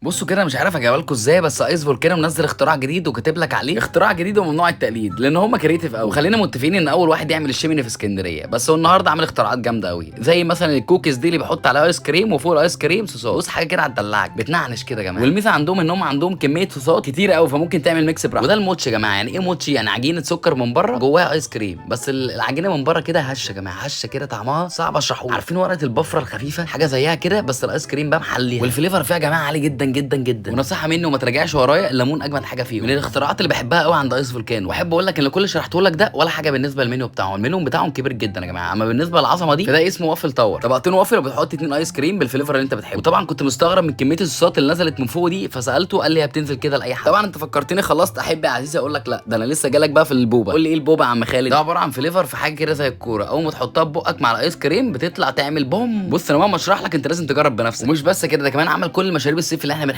بصوا كده، مش عارف اجيبها لكم ازاي، بس Ice Volcano منزل اختراع جديد وكاتب لك عليه اختراع جديد وممنوع التقليد، لان هم creative قوي. وخلينا متفقين ان اول واحد يعمل ال chimney في اسكندريه، بس هو النهارده عامل اختراعات جامدة قوي، زي مثلا الكوكيز دي اللي بيحط عليها ايس كريم وفوق الايس كريم صوصات. بص حاجة كده هتدلعك، بتنعنش كده يا جماعة. والميزة عندهم ان هم عندهم كمية صوصات كتيرة قوي، فممكن تعمل mix براحتك. وده الموتشي يا جماعة. يعني ايه موتشي؟ يعني عجينه سكر من بره جواها ايس كريم، بس العجينة من بره كده هشه يا جماعة، هشه كده، طعمها صعب اشرحه. عارفين ورقة البفره الخفيفة؟ حاجة زيها كده، بس الايس كريم بقى محليها، وال flavor فيها يا جماعة عالي جدا جدا جدا. ونصيحة مني وما تراجعش ورايا، الليمون اجمد حاجة فيهم. من الاختراعات اللي بحبها قوي عند Ice Volcano. واحب اقول لك ان كل اللي شرحته لك ده ولا حاجة بالنسبة للمنيو بتاعهم، المنيو بتاعهم كبير جدا يا جماعة. اما بالنسبة للعظمه دي فده اسمه waffle tower، طبقتين وافل وبتحط 2 ايس كريم بال flavor اللي انت بتحبه. وطبعا كنت مستغرب من كمية الصوصات اللي نزلت من فوق دي، فسالته قال لي هي بتنزل كده لاي حد. طبعا انت فكرتني خلصت احب يا عزيزي اقول لك لا، ده انا لسه جالك بقى في ال boba. قول لي ايه ال boba يا عم خالد؟ ده عبارة عن flavor في حاجة كده زي الكوره، اول ما تحطها في بقك مع الايس كريم بتطلع تعمل boom. بص انا مهما اشرح لك انت لازم تجرب بنفسك. ومش بس كده، ده كمان عمل كل مشاريب الصيف اللي احنا